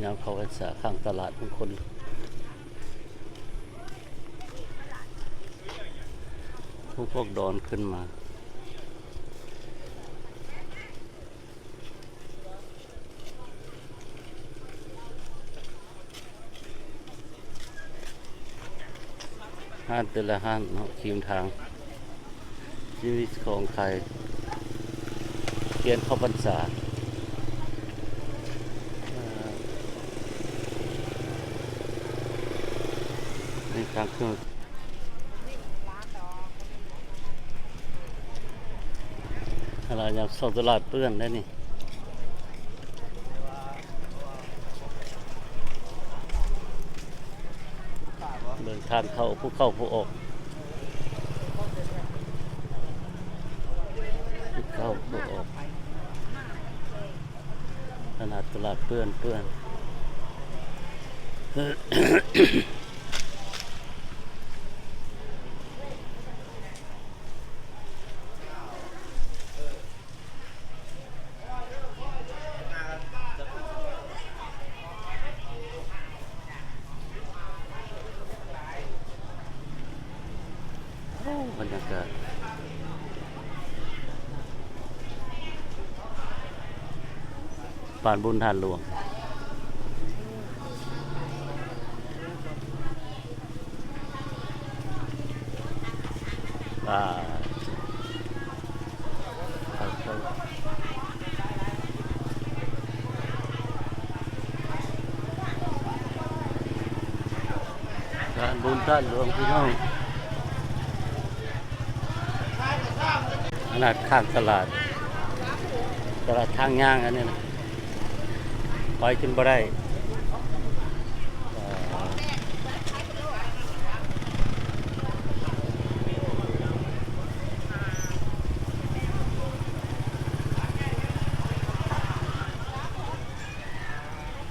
ຍາມເຂົ້າພັນສາ ຂ້າງຕະຫຼາດມີຄົນ ພວກ ພວກດອນຂຶ້ນມາ. ຮ້ານແຕ່ລະຮ້ານເນາະ ຄຣີມທາງ ທີ່ມີຂອງຂາຍ ທຽນເຂົ້າພັນສາ. ນີ້ທາງຂຶ້ນ ຕະຫຼາດຍາມເຊົ້າ ຕະຫຼາດເປື້ອນໄດ໋ນີ້. ເບິ່ງທາງເຂົ້າ ຜູ້ເຂົ້າຜູ້ອອກ ຜູ້ເຂົ້າຜູ້ອອກ ຂະໜາດຕະຫຼາດເປື້ອນ ເປື້ອນ. ໂອ້ ບັນຍາກາດ ປານບຸນທາດຫຼວງ. ອ່າ ງານບຸນທາດຫຼວງພີ່ນ້ອງ. ຂະໜາດຂ້າງຕະຫຼາດ ຕະຫຼາດທາງຍ່າງອັນນີ້ນະ ໄປຈົນບໍ່ໄດ້.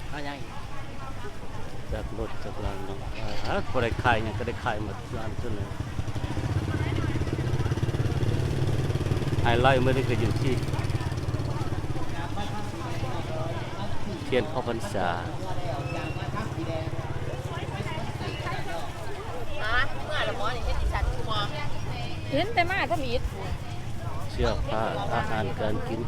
ເອົາຫຍັງອີກ? ຈັກລົດຈັກລາງເນາະ. ເອີ ບໍ່ໄດ້ຂາຍຫຍັງ ກໍໄດ້ຂາຍໝົດຮ້ານເພິ່ນເລີຍ. ໄຮໄລມື້ນີ້ກໍຢູ່ທີ່ທຽນເຂົ້າພັນສາ. ເຫັນແຕ່ມາທຳອິດ. ເສື້ອຜ້າ ອາຫານການກິນ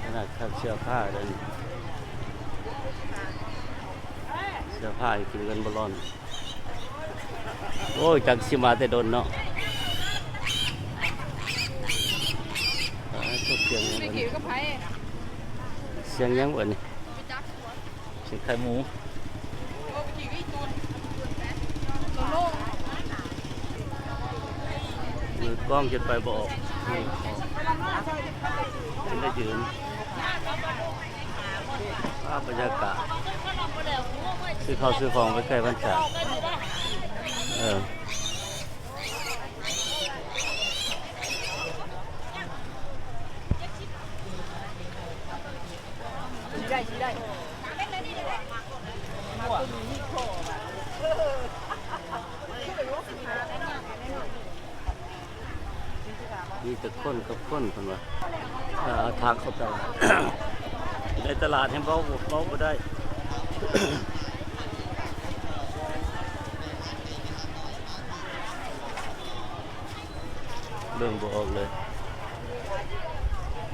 ຂະໜາດເສື້ອຜ້າເດ້ ເສື້ອຜ້າໃຫ້ກິນເງິນບໍ່ລ້ອນ. ໂອ້ຍ ຈັກຊິມາແຕ່ດົນເນາະ. ອ່າ ສຽງຫຍັງບັດນີ້? ສຽງຫຍັງບັດນີ້? ສຽງໄຂ່ໝູ. ມືກ້ອງຈົນໄປບໍ່ອອກ ນີ້ ເປັນໄດ້ຢືນ. ພາບບັນຍາກາດ ຊື້ເຂົ້າຊື້ຂອງໄປໃກ້ວັນຈັນ. ເອີ ມີແຕ່ຄົນກັບຄົນ ເພິ່ນວ່າ. ເອີ ທາງເຂົ້າຕະຫຼາດ ໃນຕະຫຼາດແຮ່ງເວົ້າ ເວົ້າບໍ່ໄດ້ ເບິ່ງບໍ່ອອກເລີຍ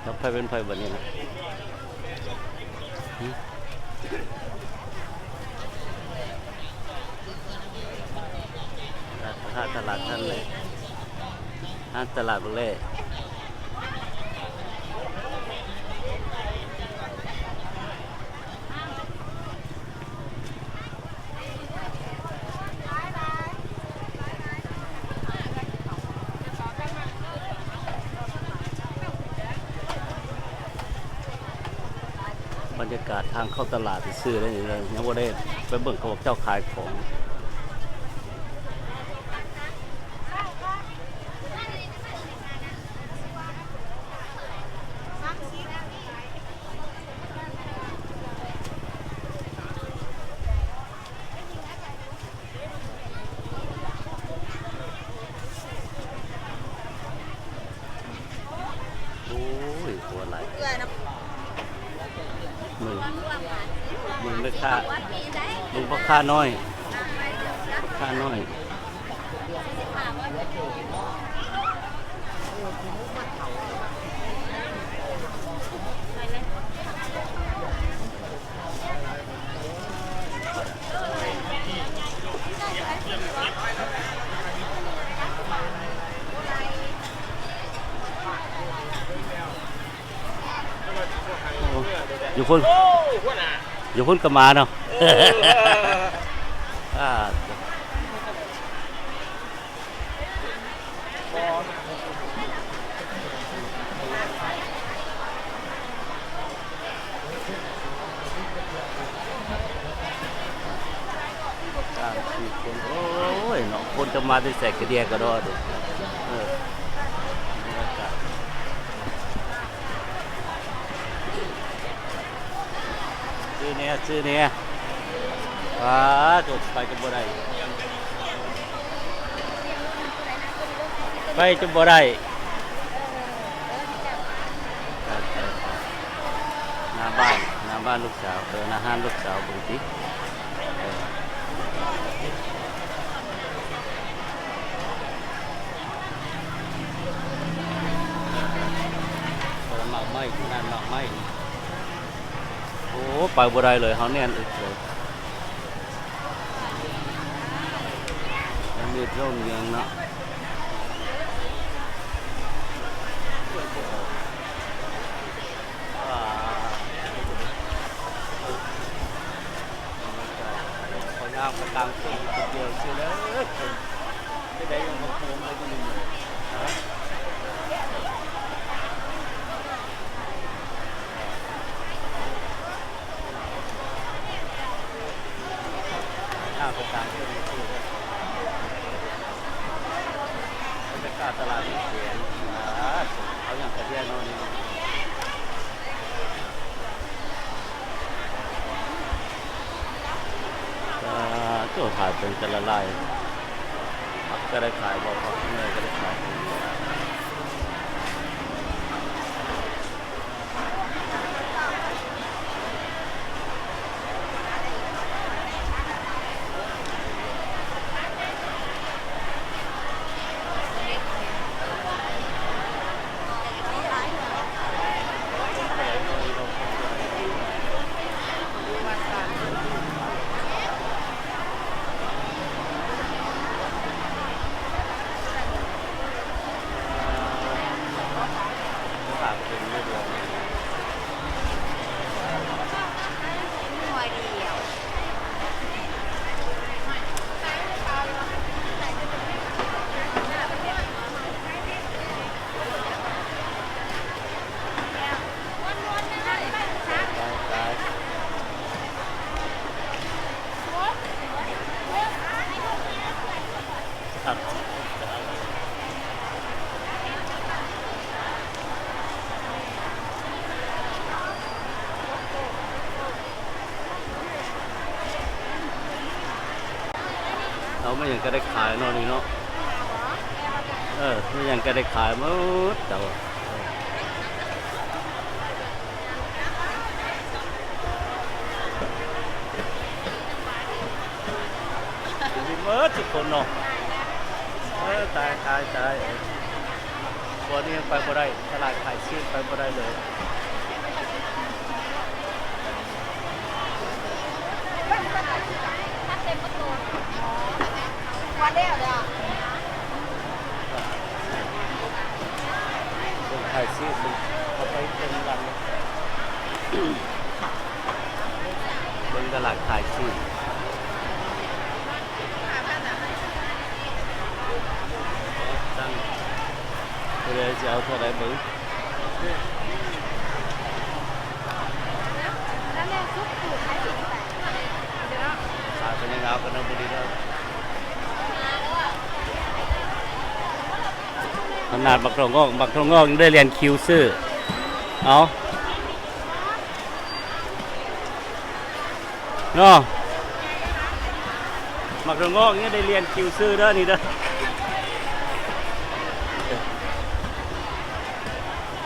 ຈັກໃຜເປັນໃຜບັດນີ້ນະ. ຫາຕະຫຼາດທັນເລີຍ ຫາຕະຫຼາດບັກແລ້. ບັນຍາກາດທາງເຂົ້າຕະຫຼາດຊື່ໆເດ້ ຍັງບໍ່ໄດ້ໄປເບິ່ງເຂົາເຈົ້າຂາຍຂອງ. ເ ເບິ່ງ ເບິ່ງແມ່ຄ້າ ເບິ່ງພໍ່ຄ້ານ້ອຍ ພໍ່ຄ້ານ້ອຍ. ໂອ້ ຢູ່ພຸ້ນ ຢູ່ພຸ້ນກໍມາເນາະ. ເອີ ອ່າ ສາມສີ່ຄົນ ໂອ້ຍເນາະ ຄົນຈະມາແຕ່ໃສກະເດຍກະດໍເດ້. ເອີ ຊື້ແດ່ ຊື້ແດ່. ປາໂທ້ ໄປຈົນບໍ່ໄດ້ ໄປຈົນບໍ່ໄດ້. ໜ້າບ້ານ ໜ້າບ້ານລູກສາວ ເອີ ໜ້າຮ້ານລູກສາວເບິ່ງຕິ. ເອີ ເອີ ໝາກໄມ້ ຮ້ານໝາກໄມ້. ໂອ້ ໄປບໍ່ໄດ້ເລີຍ ເຮົາແໜ້ນອຶດເລີຍ ມັນມີລົມຫຍັງເນາະ. ອ່າ ຂ້ອຍຍ່າງໄປກາງເຂດຄົນດຽວຊື່ເລີຍ. ໄດ້ ໄດ້ຍັງບໍ່ໂຮມໄດ້ຢູ່ນີ້ ຮະ? ຫາໄປຕາມເຂດນີ້ຄື ບັນຍາກາດຕະຫຼາດນີ້ແຂວງ ອ່າ ເອົາຫຍັງກະເດຍເນາະນີ້. ອ່າ ໂອ້ ຂາຍເປັນແຕ່ລະລາຍ ຜັກກະໄດ້ຂາຍບໍ່? ຜັກເໜື່ອກະໄດ້ຂາຍ. ເອົາ ແມ່ນຫຍັງກະໄດ້ຂາຍເນາະນີ້ເນາະ. ເອີ ແມ່ນຫຍັງກະໄດ້ຂາຍໝົດເຈົ້າ. ເອີ ມີໝົດທຸກຄົນເນາະ. ເອີ ຕາຍ ຕາຍ ຕາຍ. ເອີ ບ່ອນນີ້ຍັງໄປບໍ່ໄດ້ ຕະຫຼາດຂາຍຊີ້ນໄປບໍ່ໄດ້ເລີຍ. ເບິ່ງຂາຍຊີ້ນ ເບິ່ງເຂົ້າໄປເບິ່ງຫຼັງ ເບິ່ງຕະຫຼາດຂາຍຊີ້ນ. ຕັ້ງ ຜູ້ໃດຊິເອົາເທົ່າໃດເບິ່ງ. ຂາຍເປັນງາວກັນເນາະມື້ນີ້ເນາະ. ຂະໜາດບັກຖົ່ວງອກ ບັກຖົ່ວງອກຍັງໄດ້ລຽນຄິວຊື້ ເອົາ. ເນາະ ໝາກຖົ່ວງອກນີ້ໄດ້ລຽນຄິວຊື້ເດີນີ້ເດີ.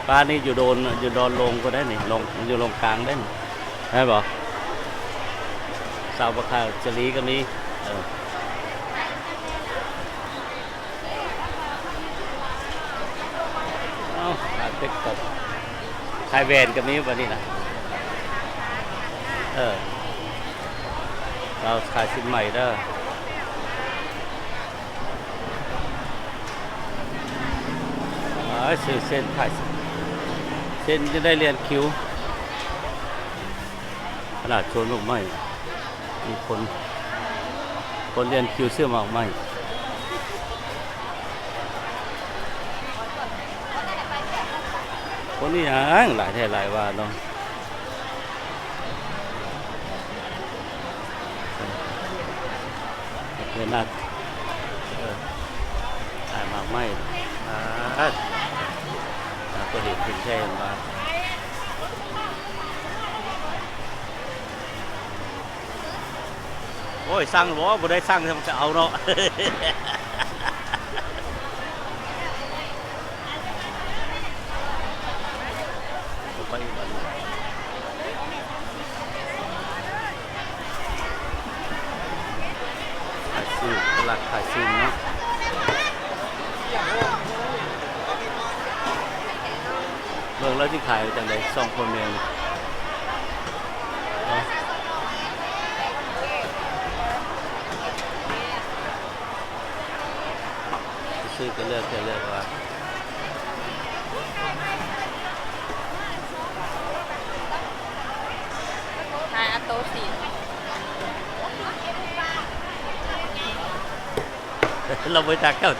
ປານນີ້ຢູ່ໂດນ ຢູ່ດອນໂລງພຸ້ນໄດ໋ນີ້ ລົງ ຢູ່ລົງກາງໄດ໋ນີ້. ແມ່ນບໍ່? ສາວບໍ່ຂາຍຈະລີກໍມີ. ເອີ ເອົ້າ ຂາຍເປັດກັບຂາຍແວ່ນກໍມີບັດນີ້ນະ. ເອີ ລາວຂາຍຊິນໃໝ່ເດີ. ຫຼາຍ ຊື້ເສັ້ນ ຂາຍເສັ້ນ ເສັ້ນຈະໄດ້ລຽນຄິວ. ຂະໜາດສວນໝາກໄມ້ ມີຄົນ ຄົນລຽນຄິວຊື້ໝາກໄມ້. ຄົນນີ້ຫຍັງຫຼາຍແທ້ຫຼາຍວ່າເນາະ. ເປັນນັກ ເອີ ຂາຍໝາກໄມ້. ອາ ອາ ກໍເຫັນເປັນແທ້ວ່າ ໂອ້ຍ ສັ່ງບໍ່ ບໍ່ໄດ້ສັ່ງ ຈະເອົາເນາະ. ໄປອີກບັດນີ້ ຂາຍຊີ້ນ ຕະຫຼາດຂາຍຊີ້ນເນາະ. ເບິ່ງລາວຊິຂາຍຈັ່ງໃດ ສອງຄົນແມ່ລູກ. ຊື້ກໍເລືອກ ເລືອກວ່າ ຂາຍອາໂຕສີ ລາວບໍ່ຈັກເຈົ້າ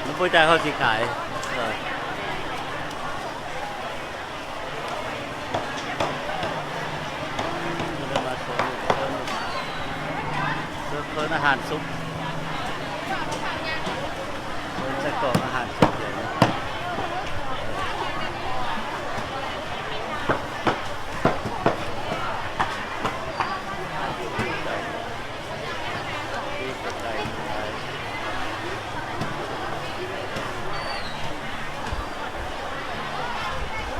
ລາວບໍ່ຈັກເຮົາຊິຂາຍ. ເອີ ເພິ່ນມາໂຊນ ເພິ່ນ ເພິ່ນອາຫານສຸກ ເພິ່ນໃສ່ກອງອາຫານສຸກເລີຍ.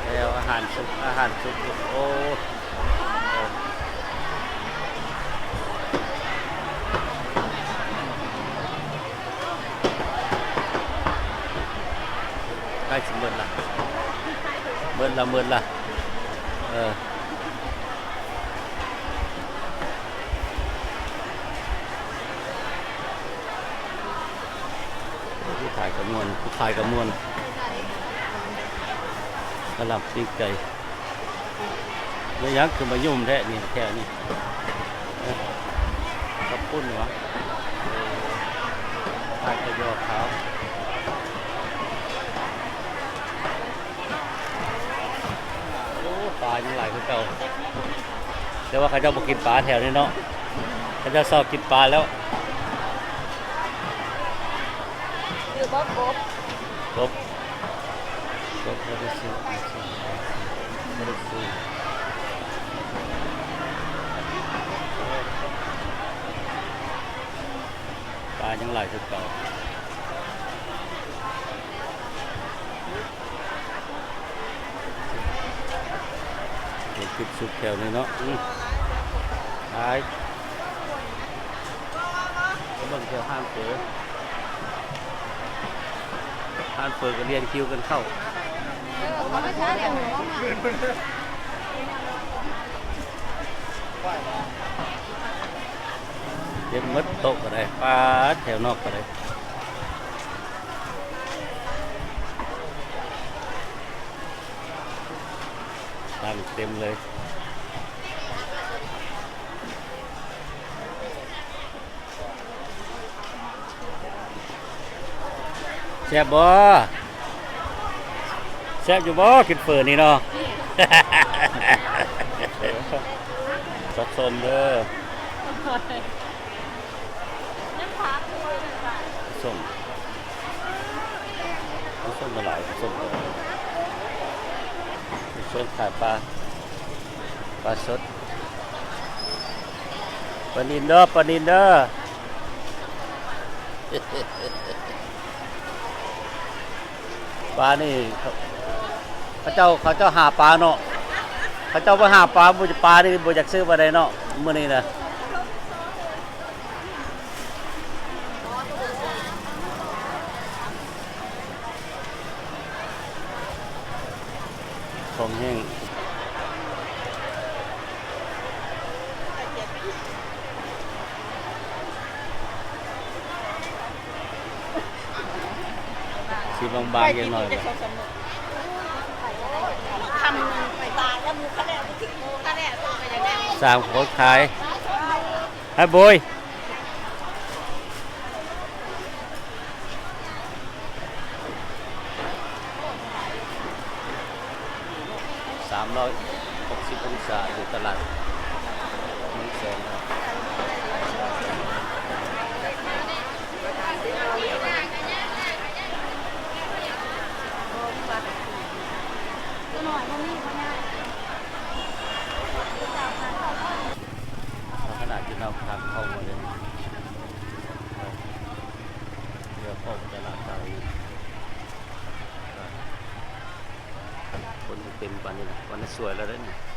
ແລ້ວອາຫານສຸກ ອາຫານສຸກ ໂອ້ ໃກ້ຊິໝົດລະ ໝົດລະ ໝົດລະ. ເອີ ຜູ້ຂາຍກໍມ່ວນ ຜູ້ຂາຍກໍມ່ວນ ກະລຳປີ້ງໄກ່. ແມ່ນຫຍັງຄືມາຫຍຸ້ມແທ້ນີ້ ແຖວນີ້? ເອີ ເຂົ້າປຸ້ນຫວາ? ເອີ ຂາຍກະຢໍຂາວ. ໂອ້ ປາຍັງຫຼາຍຄືເກົ່າ ແຕ່ວ່າເຂົາເຈົ້າບໍ່ກິນປາແຖວນີ້ເນາະ ເຂົາເຈົ້າຊອກກິນປາແລ້ວ. ຢູ່ບໍ່ກົບ ກົບ ກົບບໍ່ໄດ້ຊື້ ບໍ່ໄດ້ຊື້. ປາຍັງຫຼາຍຄືເກົ່າ. ເຫັນຈຸດສຸກແຖວນີ້ເນາະ ອືມ ຫຼາຍ. ໄປເບິ່ງແຖວຮ້ານເຝີ ຮ້ານເຝີກໍລຽນຄິວກັນເຂົ້າ. ເຕັມໝົດໂຕະກໍໄດ້ ປາດ ແຖວນອກກໍໄດ້. ຕັ້ງເຕັມເລີຍ. ແຊບບໍ່? ແຊບຢູ່ບໍ່? ກິນເຝີນີ້ເນາະ. ສັກສົ້ມເດີ. ສົ້ມ ເອົາສົ້ມມາຫຼາຍ ສົ້ມ ເຊີນຂາຍປາ ປາສົດ ປານິນເດີ ປານິນເດີ. ປານີ້ ເຂົາເຈົ້າ ເຂົາເຈົ້າຫາປາເນາະ. ເຂົາເຈົ້າມາຫາປາ ບໍ່ ປານີ້ບໍ່ຢາກຊື້ປານໃດເນາະ ມື້ນີ້ນະ. ຂອງແຫ້ງ ຊິບາງໆ ຈັກໜ້ອຍ. ສາມຄົນຂາຍ ໃຫ້ໂບຍ. ສາມຮ້ອຍຫົກສິບອົງສາ ຢູ່ຕະຫຼາດເມືອງແສນເນາະ. ຂະໜາດຢູ່ນຳທາງເຂົ້າມາເລີຍ ເພື່ອເຂົ້າໄປຕະຫຼາດກາງນີ້ ຄົນເຕັມປານນີ້ນະ ວັນນະສວຍແລ້ວເດ້ນີ້.